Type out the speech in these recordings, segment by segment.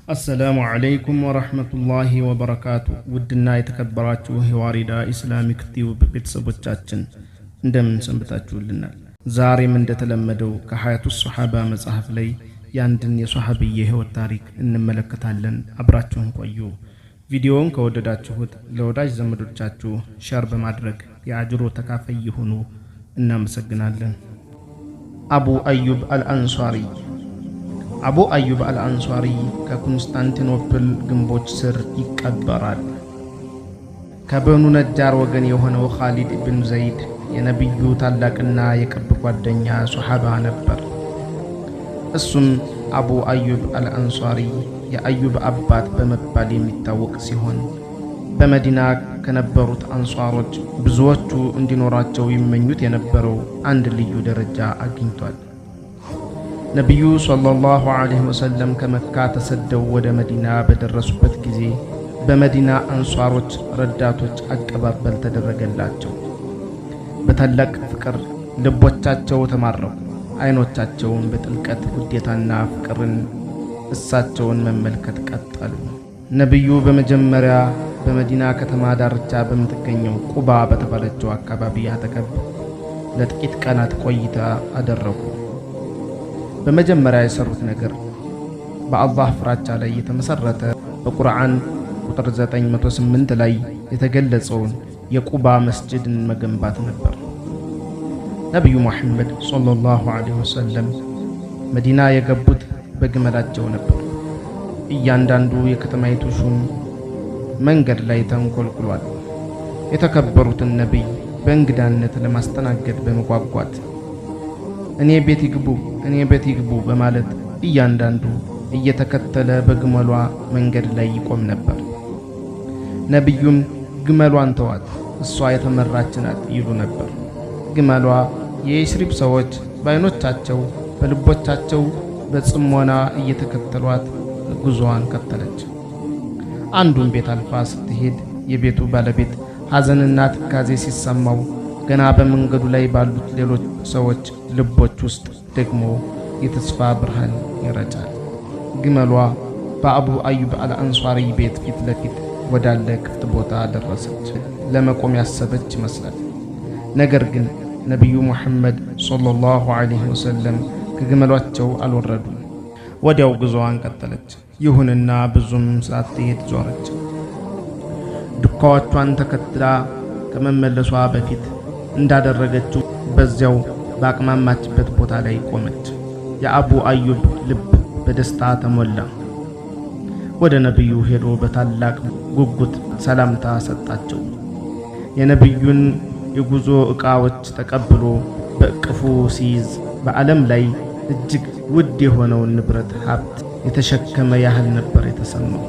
السلام عليكم ورحمة الله وبركاته። ውድና የተከበራችሁ የዋሪዳ Islamic Tube ቤተሰቦቻችን፣ እንደምን ሰንብታችሁልናል? ዛሬም እንደተለመደው ከሀያቱ ሶሓባ መጽሐፍ ላይ የአንድን የሶሓብዬ የህይወት ታሪክ እንመለከታለን። አብራችሁን ቆዩ። ቪዲዮውን ከወደዳችሁት ለወዳጅ ዘመዶቻችሁ share በማድረግ የአጅሮ ተካፋይ ይሁኑ። እናመሰግናለን። አቡ አዩብ አልአንሷሪ። አቡ አዩብ አልአንሷሪ ከኮንስታንቲኖፕል ግንቦች ስር ይቀበራል። ከበኑ ነጃር ወገን የሆነው ኻሊድ ብን ዘይድ የነቢዩ ታላቅና የቅርብ ጓደኛ ሶሓባ ነበር። እሱም አቡ አዩብ አልአንሷሪ፣ የአዩብ አባት በመባል የሚታወቅ ሲሆን፣ በመዲና ከነበሩት አንሷሮች ብዙዎቹ እንዲኖራቸው ይመኙት የነበረው አንድ ልዩ ደረጃ አግኝቷል። ነቢዩ ሰለላሁ ዐለይሂ ወሰለም ከመካ ተሰደው ወደ መዲና በደረሱበት ጊዜ በመዲና አንሷሮች ረዳቶች አቀባበል ተደረገላቸው። በታላቅ ፍቅር ልቦቻቸው ተማረኩ። አይኖቻቸውን በጥልቀት ውዴታና ፍቅርን እሳቸውን መመልከት ቀጠሉ። ነቢዩ በመጀመሪያ በመዲና ከተማ ዳርቻ በምትገኘው ቁባ በተባለችው አካባቢ አጠገብ ለጥቂት ቀናት ቆይታ አደረጉ። በመጀመሪያ የሰሩት ነገር በአላህ ፍራቻ ላይ የተመሰረተ፣ በቁርአን ቁጥር 908 ላይ የተገለጸውን የቁባ መስጅድን መገንባት ነበር። ነቢዩ ሙሐመድ ሰለላሁ ዐለይሂ ወሰለም መዲና የገቡት በግመላቸው ነበር። እያንዳንዱ የከተማይቱ ሹም መንገድ ላይ ተንኮልኩሏል። የተከበሩትን ነቢይ በእንግዳነት ለማስተናገድ በመጓጓት “እኔ ቤት ይግቡ፣ እኔ ቤት ይግቡ” በማለት እያንዳንዱ እየተከተለ በግመሏ መንገድ ላይ ይቆም ነበር። ነቢዩም “ግመሏን ተዋት፣ እሷ የተመራች ናት” ይሉ ነበር። ግመሏ የኢስሪብ ሰዎች በዓይኖቻቸው በልቦቻቸው በጽሞና እየተከተሏት ጉዞዋን ቀጠለች። አንዱን ቤት አልፋ ስትሄድ የቤቱ ባለቤት ሐዘንና ትካዜ ሲሰማው፣ ገና በመንገዱ ላይ ባሉት ሌሎች ሰዎች ልቦች ውስጥ ደግሞ የተስፋ ብርሃን ይረጫል። ግመሏ በአቡ አዩብ አልአንሷሪ ቤት ፊት ለፊት ወዳለ ክፍት ቦታ ደረሰች። ለመቆም ያሰበች ይመስላል። ነገር ግን ነቢዩ ሙሐመድ ሰለላሁ ዐለይሂ ወሰለም ከግመሏቸው አልወረዱም። ወዲያው ጉዞዋን ቀጠለች። ይሁንና ብዙም ሳትሄድ ዞረች። ዱካዎቿን ተከትላ ከመመለሷ በፊት እንዳደረገችው በዚያው በአቅማማችበት ቦታ ላይ ቆመች። የአቡ አዩብ ልብ በደስታ ተሞላ። ወደ ነቢዩ ሄዶ በታላቅ ጉጉት ሰላምታ ሰጣቸው። የነቢዩን የጉዞ ዕቃዎች ተቀብሎ በእቅፉ ሲይዝ በዓለም ላይ እጅግ ውድ የሆነውን ንብረት ሀብት የተሸከመ ያህል ነበር የተሰማው።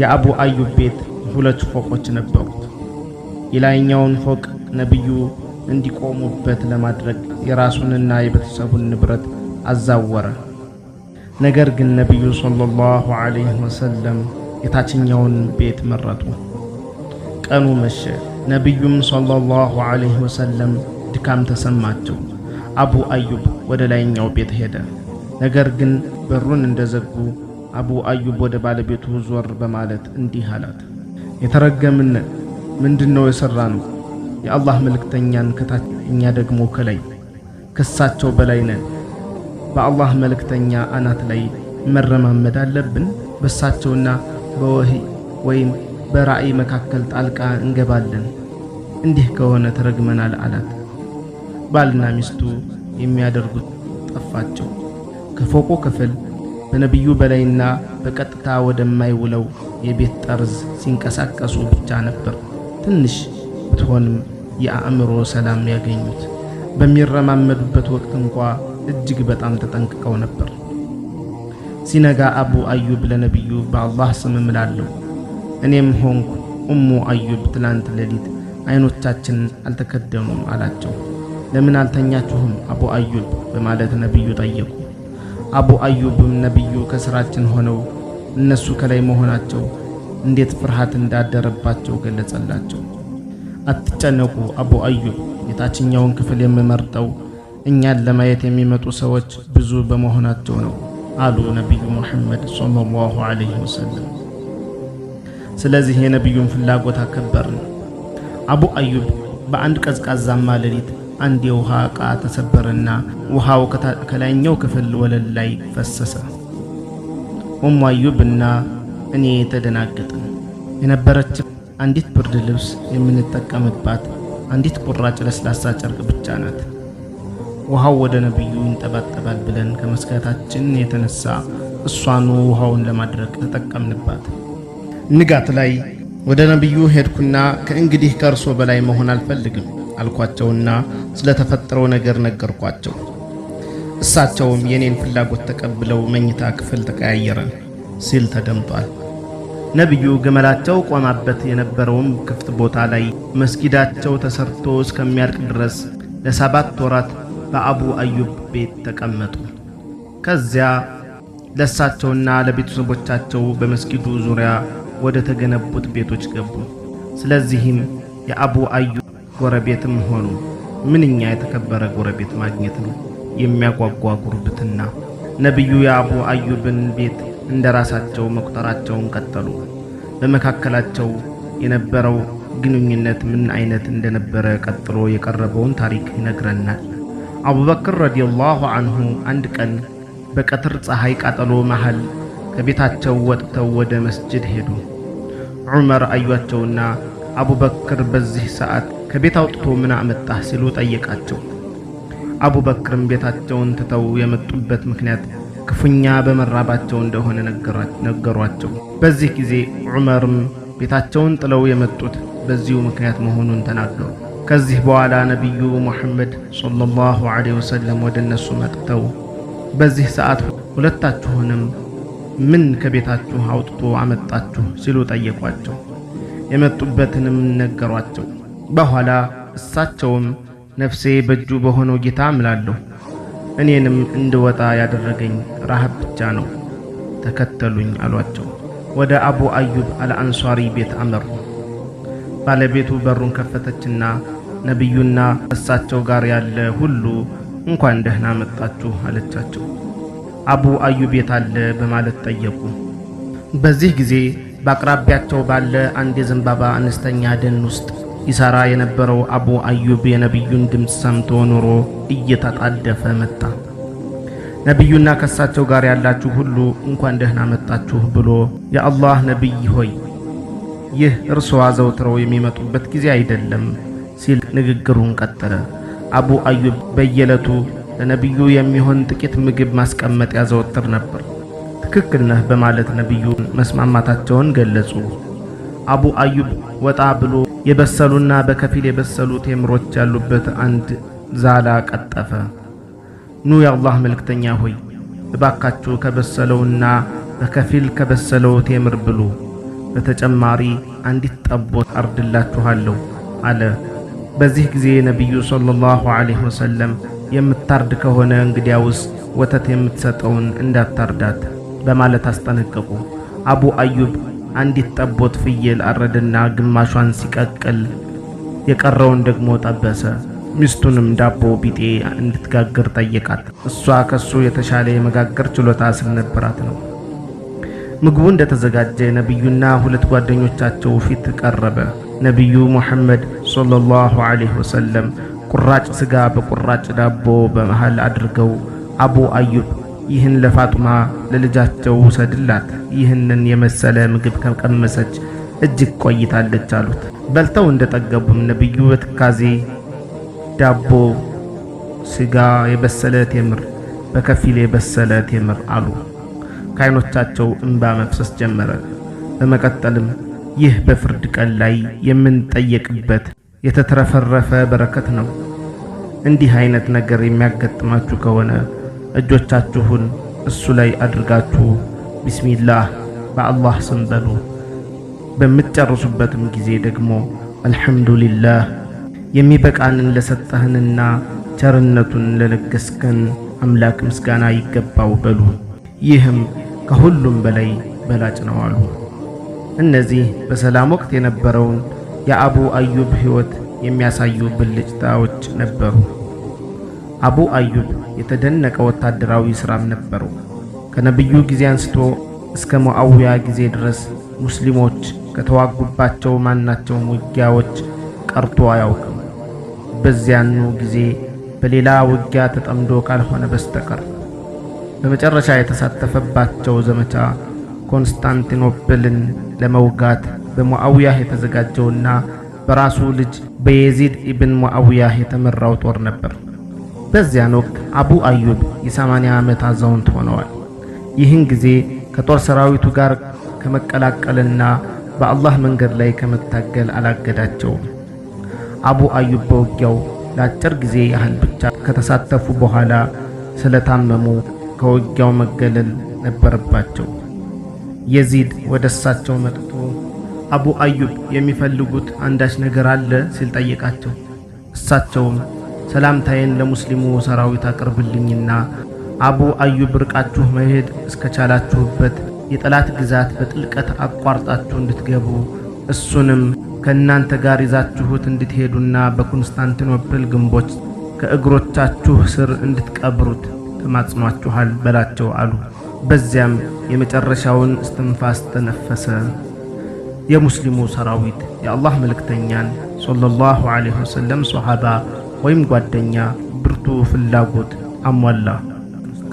የአቡ አዩብ ቤት ሁለት ፎቆች ነበሩት። የላይኛውን ፎቅ ነቢዩ እንዲቆሙበት ለማድረግ የራሱንና የቤተሰቡን ንብረት አዛወረ። ነገር ግን ነቢዩ ሰለላሁ ዐለይሂ ወሰለም የታችኛውን ቤት መረጡ። ቀኑ መሸ። ነቢዩም ሰለላሁ ዐለይሂ ወሰለም ድካም ተሰማቸው። አቡ አዩብ ወደ ላይኛው ቤት ሄደ። ነገር ግን በሩን እንደዘጉ አቡ አዩብ ወደ ባለቤቱ ዞር በማለት እንዲህ አላት። “የተረገምን፣ ምንድነው የሠራነው? የአላህ መልእክተኛን ከታች፣ እኛ ደግሞ ከላይ፣ ከሳቸው በላይ ነን። በአላህ መልእክተኛ አናት ላይ መረማመድ አለብን? በሳቸውና በወህይ ወይም በራእይ መካከል ጣልቃ እንገባለን። እንዲህ ከሆነ ተረግመናል” አላት። ባልና ሚስቱ የሚያደርጉት ጠፋቸው። ከፎቁ ክፍል በነቢዩ በላይና በቀጥታ ወደማይውለው የቤት ጠርዝ ሲንቀሳቀሱ ብቻ ነበር ትንሽ ብትሆንም የአእምሮ ሰላም ያገኙት። በሚረማመዱበት ወቅት እንኳ እጅግ በጣም ተጠንቅቀው ነበር። ሲነጋ አቡ አዩብ ለነቢዩ “በአላህ ስም እምላለሁ፣ እኔም ሆንኩ ኡሙ አዩብ ትላንት ሌሊት አይኖቻችን አልተከደኑም” አላቸው። “ለምን አልተኛችሁም አቡ አዩብ?” በማለት ነቢዩ ጠየቁ። አቡ አዩብም ነቢዩ ከስራችን ሆነው እነሱ ከላይ መሆናቸው እንዴት ፍርሃት እንዳደረባቸው ገለጸላቸው። “አትጨነቁ አቡ አዩብ፣ የታችኛውን ክፍል የምመርጠው እኛን ለማየት የሚመጡ ሰዎች ብዙ በመሆናቸው ነው። አሉ ነቢዩ ሙሐመድ ሰለላሁ ዐለይሂ ወሰለም። ስለዚህ የነቢዩን ፍላጎት አከበርን። አቡ አዩብ በአንድ ቀዝቃዛማ ሌሊት አንድ የውሃ ዕቃ ተሰበረና ውሃው ከላይኛው ክፍል ወለል ላይ ፈሰሰ። ኡሙ አዩብ እና እኔ ተደናገጥን። የነበረች አንዲት ብርድ ልብስ የምንጠቀምባት አንዲት ቁራጭ ለስላሳ ጨርቅ ብቻ ናት። ውሃው ወደ ነብዩ ይንጠባጠባል ብለን ከመስጋታችን የተነሳ እሷኑ ውሃውን ለማድረቅ ተጠቀምንባት። ንጋት ላይ ወደ ነብዩ ሄድኩና ከእንግዲህ ከእርሶ በላይ መሆን አልፈልግም አልኳቸውና ስለተፈጠረው ነገር ነገርኳቸው። እሳቸውም የኔን ፍላጎት ተቀብለው መኝታ ክፍል ተቀያየረን ሲል ተደምጧል። ነብዩ ግመላቸው ቆማበት የነበረውን ክፍት ቦታ ላይ መስጊዳቸው ተሰርቶ እስከሚያልቅ ድረስ ለ7 ወራት በአቡ አዩብ ቤት ተቀመጡ። ከዚያ ለእሳቸውና ለቤተሰቦቻቸው በመስጊዱ ዙሪያ ወደ ተገነቡት ቤቶች ገቡ። ስለዚህም የአቡ አዩብ ጎረቤትም ሆኑ። ምንኛ የተከበረ ጎረቤት ማግኘት ነው! የሚያጓጓ ጉርብትና። ነቢዩ የአቡ አዩብን ቤት እንደ ራሳቸው መቁጠራቸውን ቀጠሉ። በመካከላቸው የነበረው ግንኙነት ምን አይነት እንደነበረ ቀጥሎ የቀረበውን ታሪክ ይነግረናል። አቡበክር ረዲየላሁ አንሁ አንድ ቀን በቀትር ፀሐይ ቃጠሎ መሃል ከቤታቸው ወጥተው ወደ መስጅድ ሄዱ። ዑመር አዩአቸውና አቡበክር በዚህ ሰዓት ከቤት አውጥቶ ምን አመጣህ ሲሉ ጠየቃቸው። አቡበክርም ቤታቸውን ትተው የመጡበት ምክንያት ክፉኛ በመራባቸው እንደሆነ ነገሯቸው። በዚህ ጊዜ ዑመርም ቤታቸውን ጥለው የመጡት በዚሁ ምክንያት መሆኑን ተናገሩ። ከዚህ በኋላ ነቢዩ ሙሐመድ ሰለላሁ ዐለይሂ ወሰለም ወደ እነሱ መጥተው በዚህ ሰዓት ሁለታችሁንም ምን ከቤታችሁ አውጥቶ አመጣችሁ ሲሉ ጠየቋቸው። የመጡበትንም ነገሯቸው። በኋላ እሳቸውም ነፍሴ በእጁ በሆነው ጌታ እምላለሁ፣ እኔንም እንድወጣ ያደረገኝ ረሃብ ብቻ ነው፣ ተከተሉኝ አሏቸው። ወደ አቡ አዩብ አልአንሷሪ ቤት አመሩ። ባለቤቱ በሩን ከፈተችና ነቢዩና እሳቸው ጋር ያለ ሁሉ እንኳን ደህና መጣችሁ አለቻቸው። አቡ አዩብ የት አለ በማለት ጠየቁ። በዚህ ጊዜ በአቅራቢያቸው ባለ አንድ የዘንባባ አነስተኛ ደን ውስጥ ይሠራ የነበረው አቡ አዩብ የነቢዩን ድምፅ ሰምቶ ኖሮ እየተጣደፈ መጣ። ነቢዩና ከሳቸው ጋር ያላችሁ ሁሉ እንኳን ደህና መጣችሁ ብሎ የአላህ ነቢይ ሆይ፣ ይህ እርስዎ አዘውትረው የሚመጡበት ጊዜ አይደለም ሲል ንግግሩን ቀጠለ። አቡ አዩብ በየዕለቱ ለነቢዩ የሚሆን ጥቂት ምግብ ማስቀመጥ ያዘወትር ነበር። ትክክል ነህ በማለት ነቢዩ መስማማታቸውን ገለጹ። አቡ አዩብ ወጣ ብሎ የበሰሉና በከፊል የበሰሉ ቴምሮች ያሉበት አንድ ዛላ ቀጠፈ። ኑ የአላህ መልእክተኛ ሆይ፣ እባካችሁ ከበሰለውና በከፊል ከበሰለው ቴምር ብሉ፣ በተጨማሪ አንዲት ጠቦት አርድላችኋለሁ አለ። በዚህ ጊዜ ነቢዩ ሰለላሁ ዐለይሂ ወሰለም የምታርድ ከሆነ እንግዲያውስ ወተት የምትሰጠውን እንዳታርዳት በማለት አስጠነቀቁ። አቡ አዩብ አንዲት ጠቦት ፍየል አረደና ግማሿን ሲቀቅል የቀረውን ደግሞ ጠበሰ። ሚስቱንም ዳቦ ቢጤ እንድትጋግር ጠየቃት። እሷ ከሱ የተሻለ የመጋገር ችሎታ ስለነበራት ነው። ምግቡ እንደተዘጋጀ ነቢዩና ሁለት ጓደኞቻቸው ፊት ቀረበ። ነቢዩ ሙሐመድ ሰለላሁ ዐለይሂ ወሰለም ቁራጭ ስጋ በቁራጭ ዳቦ በመሃል አድርገው አቡ አዩብ፣ ይህን ለፋጡማ ለልጃቸው ውሰድላት፣ ይህንን የመሰለ ምግብ ከቀመሰች እጅግ ቆይታለች አሉት። በልተው እንደጠገቡም ነቢዩ በትካዜ ዳቦ፣ ስጋ፣ የበሰለ ቴምር፣ በከፊል የበሰለ ቴምር አሉ። ከዓይኖቻቸው እንባ መፍሰስ ጀመረ። በመቀጠልም ይህ በፍርድ ቀን ላይ የምንጠየቅበት የተትረፈረፈ በረከት ነው። እንዲህ አይነት ነገር የሚያጋጥማችሁ ከሆነ እጆቻችሁን እሱ ላይ አድርጋችሁ ቢስሚላህ፣ በአላህ ስም በሉ። በምትጨርሱበትም ጊዜ ደግሞ አልሐምዱሊላህ፣ የሚበቃንን ለሰጠህንና ቸርነቱን ለለገስከን አምላክ ምስጋና ይገባው በሉ። ይህም ከሁሉም በላይ በላጭ ነው አሉ። እነዚህ በሰላም ወቅት የነበረውን የአቡ አዩብ ሕይወት የሚያሳዩ ብልጭታዎች ነበሩ። አቡ አዩብ የተደነቀ ወታደራዊ ሥራም ነበረው። ከነቢዩ ጊዜ አንስቶ እስከ ሙዓዊያ ጊዜ ድረስ ሙስሊሞች ከተዋጉባቸው ማናቸውም ውጊያዎች ቀርቶ አያውቅም፣ በዚያኑ ጊዜ በሌላ ውጊያ ተጠምዶ ካልሆነ በስተቀር። በመጨረሻ የተሳተፈባቸው ዘመቻ ኮንስታንቲኖፕልን ለመውጋት በሙዓዊያህ የተዘጋጀውና በራሱ ልጅ በየዚድ ኢብን ሙዓዊያህ የተመራው ጦር ነበር። በዚያን ወቅት አቡ አዩብ የ80 ዓመት አዛውንት ሆነዋል። ይህን ጊዜ ከጦር ሰራዊቱ ጋር ከመቀላቀልና በአላህ መንገድ ላይ ከመታገል አላገዳቸውም። አቡ አዩብ በውጊያው ለአጭር ጊዜ ያህል ብቻ ከተሳተፉ በኋላ ስለታመሙ ከውጊያው መገለል ነበረባቸው። የዚድ ወደ እሳቸው መጥቶ አቡ አዩብ የሚፈልጉት አንዳች ነገር አለ ሲል ጠየቃቸው። እሳቸውም ሰላምታዬን ለሙስሊሙ ሰራዊት አቅርብልኝና አቡ አዩብ ርቃችሁ መሄድ እስከቻላችሁበት የጠላት ግዛት በጥልቀት አቋርጣችሁ እንድትገቡ፣ እሱንም ከእናንተ ጋር ይዛችሁት እንድትሄዱና በኮንስታንቲኖፕል ግንቦች ከእግሮቻችሁ ስር እንድትቀብሩት ተማጽኗችኋል በላቸው አሉ። በዚያም የመጨረሻውን እስትንፋስ ተነፈሰ። የሙስሊሙ ሰራዊት የአላህ መልእክተኛን ሶለላሁ ዐለይሂ ወሰለም ሶሐባ ወይም ጓደኛ ብርቱ ፍላጎት አሟላ።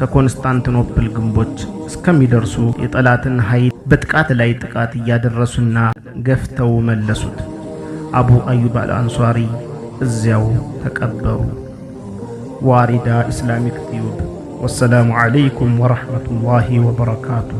ከኮንስታንቲኖፕል ግንቦች እስከሚደርሱ የጠላትን ኃይል በጥቃት ላይ ጥቃት እያደረሱና ገፍተው መለሱት። አቡ አዩብ አልአንሷሪ እዚያው ተቀበሩ። ዋሪዳ Islamic Tube። ወሰላሙ ዐለይኩም ወረሕመቱላሂ ወበረካቱ።